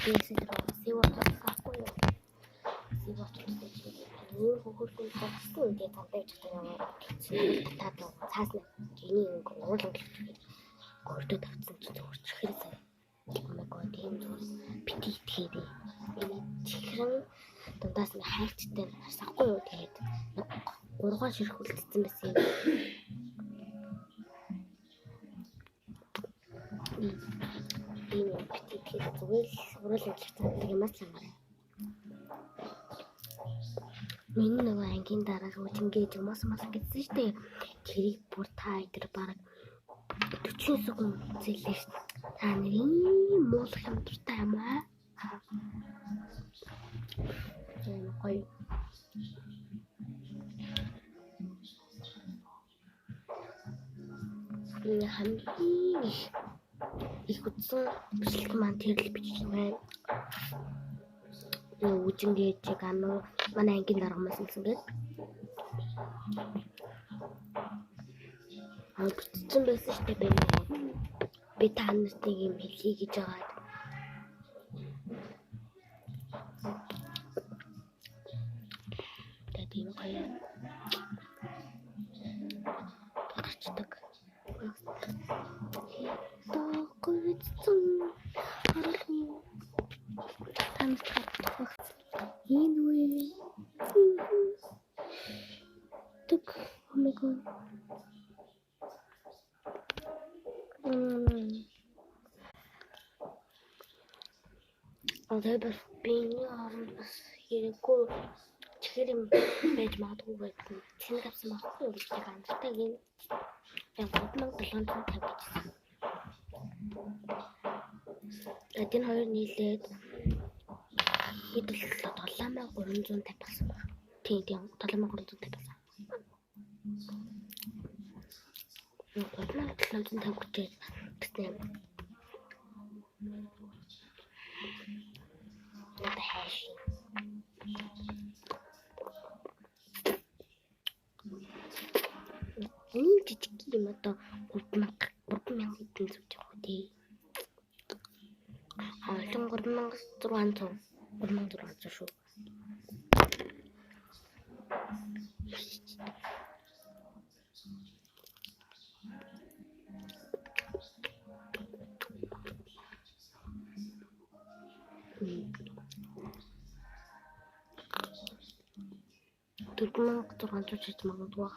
Бэсэл сивот авахгүй юу? Сивот гэсэн ийм хөхөрхөн тогтсон тэгээ цантаа явж байгаа юм. Татаад цаас нь эний өнгө уулан гэлж гөрдөд авцсан чинь зүгээр чихэр заяа. Oh my god, ийм зүгээр бити итгээрэй. Энэ чихрэн дундаас нь хайлттай харсахгүй юу? Тэгээд гурван ширх үлдсэн байсан юм. Тийм юм бити итгээрэй. Зүгээр л уруулан гэлж цаадаг юмас л ангараа. Миний нөгөө ангийн дараа үжингээ жумаас мас гэсэн шүү дээ. Тэрийг бүр та өдр бараг 40 секунд үзээлээ шүү. Та нэр ийм муулах юм дуртай юм аа. Тийм гоё. Миний хамгийн их үзсэн бичлэг маань тэр л бичлэг байна. Үжингээ чиг ануу манай ангийн дарга мас гэсэн гээд аа бичсэн байсан шүү дээ би нөгөө. Би та нарт нэг юм хэлье гэж байгаад. Тэгээд ийм гоё гарчдаг. Токрицэн харуулгын та нарт гарах энэ үе Тэг oh my god. Одоо бас биений оронд бас хэрэггүй чихэр юм байж магадгүй гэдэг цэник авсан байхгүй юу гэдэг амжилттай гин 3750 гэжсэн. Тэгээд энэ хоёр нийлээд хэд боллоо 7350 болсон байна. Тийм 7350 болсон. 3750 гэжээ гэсэн юм. Одоо хайш. Энэ жижиг юм одоо 3000 хэдэн зүг явах үү? Олон 3600 3600 шүү. Дөрвөн 1600 шиж магадгүй.